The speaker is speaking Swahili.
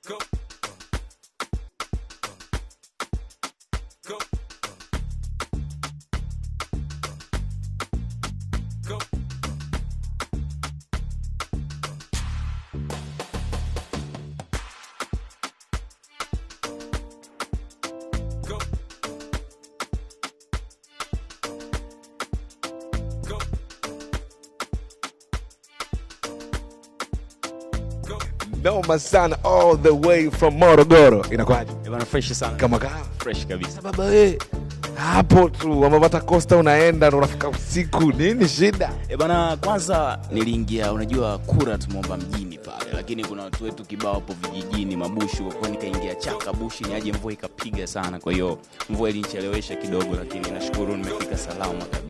Go. Go. Go. Go. Go. Go. Noma sana, all the way from Morogoro. Inakuwaje? Eh, bana, fresh sana. Kama kawa. Fresh kabisa. Baba we, hapo tu amepata costa, unaenda na unafika usiku, nini shida? Eh, bana, kwanza niliingia, unajua kura tumeomba mjini pale, lakini kuna watu wetu kibao hapo vijijini mabushu, kwa kuwa nikaingia chaka bushi ni aje, mvua ikapiga sana, kwa hiyo mvua ilinichelewesha kidogo, lakini nashukuru nimefika salama kabisa.